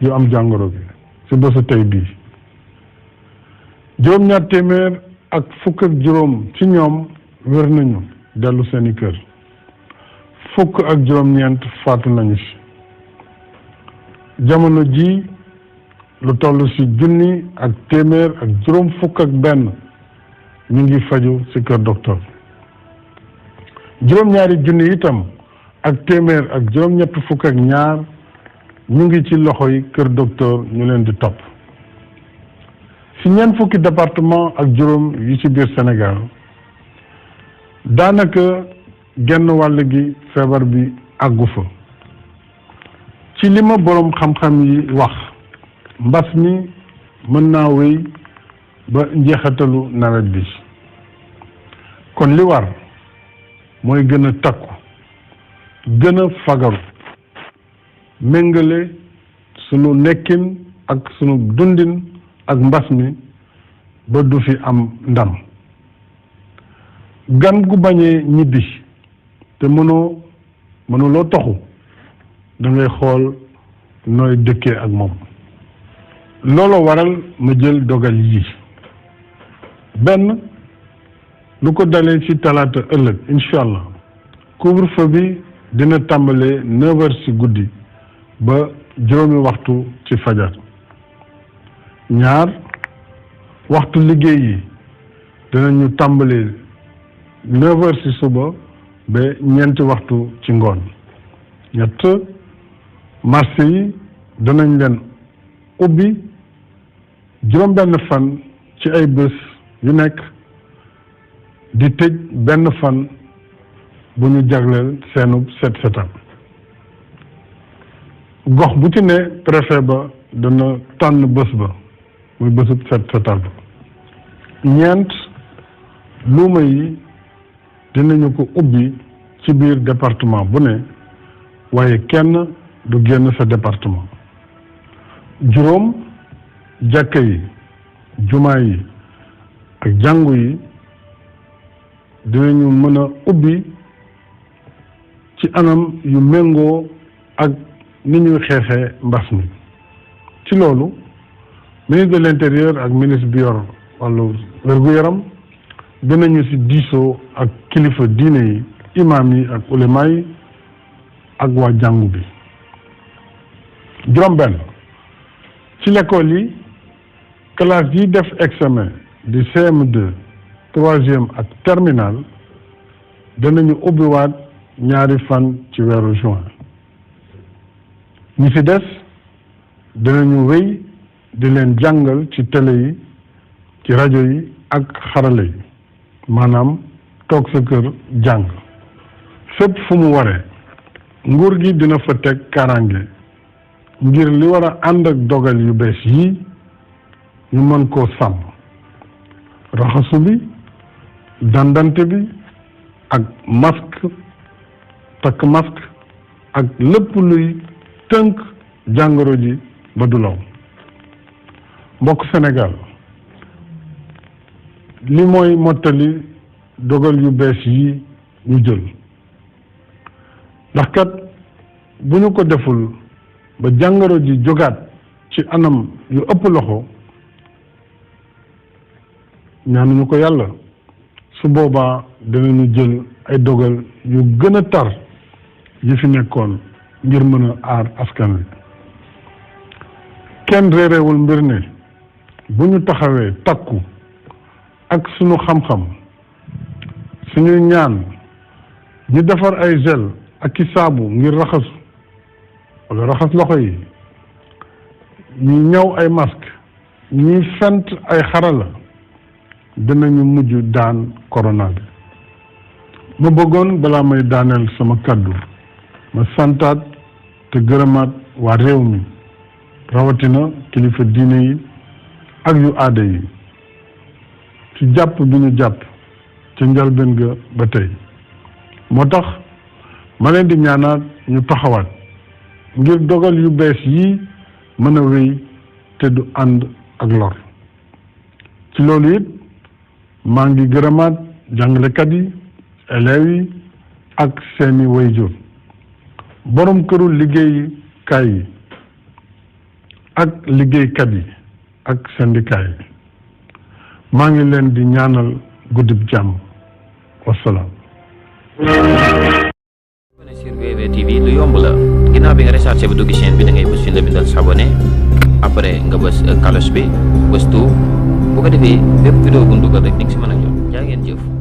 yu am jàngoro bi ci bésu tey bii juróom-ñaar téeméer ak fukk ak juróom ci ñoom wér nañu dellu seeni kër fukk ak juróom-ñeent faatu nañu ci jamono ji lu toll ci junni ak téeméer ak juróom fukk ak benn ñu ngi faju ci kër docteur juróom-ñaari junni itam ak téeméer ak juróom-ñett fukk ak ñaar ñu ngi ci loxoy kër docteur ñu leen di topp ci ñeent fukki département ak juróom yi ci biir Sénégal daanaka genn wàll gi feebar bi àggu fa ci li ma boroom xam-xam yi wax mbas mi mën naa wéy ba njeexatalu nawet bi kon li war mooy gën a takku gën a fagaru méngale sunu nekkin ak sunu dundin ak mbas mi ba du fi am ndam gan gu bañee ñibbi te mënuloo toxu da ngay xool nooy dëkkee ak moom looloo waral ma jël dogal yi benn lu ko dalee ci talaata ëllëg incha allah couvre-feu bi dina tàmbalee 9 heures ci guddi ba juróomi waxtu ci fajar ñaar waxtu liggéey yi dinañu tàmbalee 9 heures ci suba ba ñeenti waxtu ci ngoon ñett marché yi danañ leen ubbi juróom benn fan ci ay bés yu nekk di tëj benn fan bu ñu jagleel seenub set setal gox bu ci ne préfet ba dana tànn bés ba muy bésub set setal ba ñeent luuma yi dinañu ko ubbi ci biir département bu ne waaye kenn du génn sa département juróom jàkka yi jumaa yi ak jàngu yi dinañu mën a ubbi ci anam yu méngoo ak ni ñuy xeexee mbas mi ci loolu ministre de l'intérieur ak ministre bi yor wàllu wér-gu-yaram dinañu ci diisoo ak kilifa diine yi imaam yi ak ulema yi ak waa jàngu bi juróom benn ci l'école yi classe yi def examen di CM2 troisième ak terminal danañu ubbiwaat ñaari fan ci weeru juin ñi ci des danañu wéy di leen jàngal ci télé yi ci rajo yi ak xarala yi maanaam toog sa kër jàng fépp fu mu waree nguur gi dina fa teg kaaraange ngir li war a ànd ak dogal yu bees yii ñu mën koo sàmm raxasu bi dandante bi ak masque takk masque ak lépp luy tënk jàngoro ji ba du law mbokk Sénégal li mooy mottali dogal yu bees yi ñu jël ndax kat bu ñu ko deful ba jàngoro ji jógaat ci anam yu ëpp loxo ñaanuñu ko yàlla su boobaa danañu jël ay dogal yu gën a tar yi fi nekkoon ngir mën a aar askan wi kenn réeréewul mbir ne bu ñu taxawee takku ak sunu xam-xam suñuy ñaan ñu defar ay gel ak i saabu ngir raxasu wala raxas loxo yi ñi ñëw ay masque ñi fent ay xarala dinañu mujj daan corona bi ma bëggoon balaa may daaneel sama kàddu ma santaat te gërëmaat waa réew mi rawatina kilifa diine yi ak yu aada yi ci jàpp bi ñu jàpp ci njalbeen ga ba tey moo tax ma leen di ñaanaat ñu taxawaat ngir dogal yu bees yii mën a wéy te du ànd ak lor ci loolu it maa ngi gërëmaat jàngalekat yi élèves yi ak seeni wayjur borom këru liggéeyukaay yi ak liggéeykat yi ak syndicat yi maa ngi leen di ñaanal guddib jàmm wasalaam. sur WWTV lu yomb la ginnaaw bi nga recherché ba dugg chaîne bi da ngay bës fi ñu la bindal s'abonné après nga bës cloche bi bës tout bu ko defee bépp vidéo bu ñu dugal rek di nga si mën a jot jaa ngeen jëf.